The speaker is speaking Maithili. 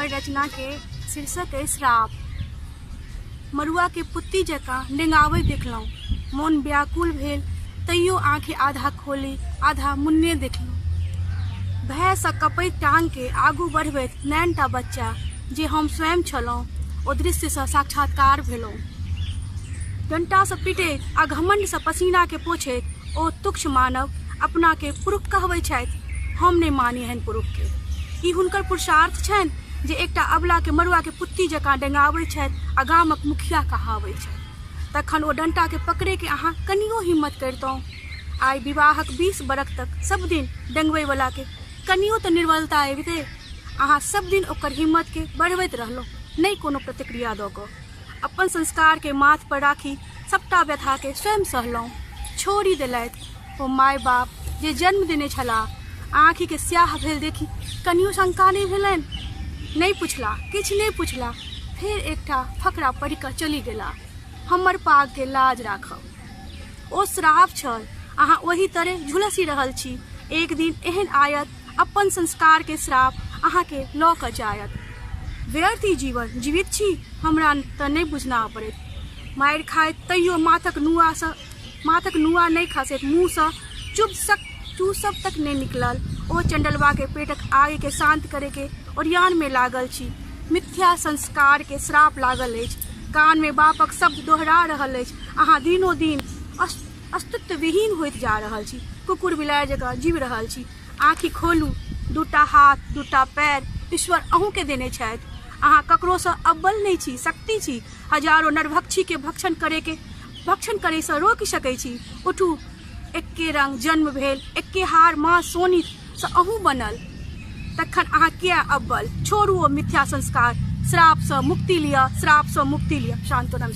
हमर रचनाके शीर्षक अइ श्राप। मड़ुआके पुत्ती जकाँ डेंगाबैत देखलहुँ। मोन व्याकुल भेल तैयो आँखि आधा खोलि आधा मुनने देखलहुँ। भयसँ कँपैत टाँगके आगू बढ़बैत नैन टा बच्चा जे हम स्वयं छलहुँ ओ दृश्यसँ साक्षात्कार भेलहुँ। डंटासँ पिटैत आ घमण्डसँ पसीनाके पोछैत ओ तुच्छ मानव अपनाके पुरुख कहबै छथि। हम नहि मानी एहन पुरुखके। ई हुनकर पुरुषार्थ छनि जे एकटा अबलाके मड़ुआके पुत्ती जकाँ डेंगाबै छथि आ गामक मुखिया कहाबै छथि। तखन ओ डंटाके पकड़ैके अहाँ कनियो हिम्मत करितहुँ। आइ विवाहक 20 बरख तक सब दिन डेंगबैवलाके कनियो तऽ निर्बलता अबितै। अहाँ सब दिन ओकर हिम्मतके बढ़बैत रहलहुँ, नहि कोनो प्रतिक्रिया दऽ कऽ। अपन संस्कारके माथ पर राखि सबटा व्यथाके स्वयं सहलहुँ। छोड़ि देलथि ओ माय-बाप जे जन्म देने छलाह। आँखिके स्याह भेल देखि कनियो शंका नहि भेलनि? नहि पुछलाह, किछु नहि पुछलाह। फेर एकटा फकरा पढ़ि कऽ चलि गेलाह, हमर पागके लाज राखब। ओ श्राप छल। अहाँ ओही तरे झुलसि रहल छी। एक दिन एहन आयत अपन संस्कारके श्राप अहाँके लऽ कऽ जायत। व्यर्थ ई जीवन जीवित छी हमरा तऽ नहि बुझना पड़ैत। मारि खाइत तैयो माथक नुआसँ माथक नुआ नहि खसैत मुँहसँ चुप सक चूसब तक नहि निकलल। ओ चण्डलबाके पेटक आगिके शान्त करैके ओरियानमे लागल छी। मिथ्या संस्कारके श्राप लागल अछि। कानमे बापक शब्द दोहरा रहल अछि। अहाँ दिनो दिन अस्तित्वविहीन होइत जा रहल छी। कुकुर बिलाइ जकाँ जीवि रहल छी। आँखि खोलू। दूटा हाथ, दूटा पैर ईश्वर अहूँके देने छथि। अहाँ ककरोसँ अव्वल नहि छी, शक्ति छी। हजारो नरभक्षीके भक्षण करैके भक्षण करैसँ रोकि सकै छी। उठू। एक्के रंग जन्म भेल, एक्के हार मांस शोणितसँ अहूँ बनल। तखन अहाँ किए अव्वल? छोड़ू ओ मिथ्या संस्कार। श्रापसँ मुक्ति लिअ, श्रापसँ मुक्ति लिअ। शान्तोनम।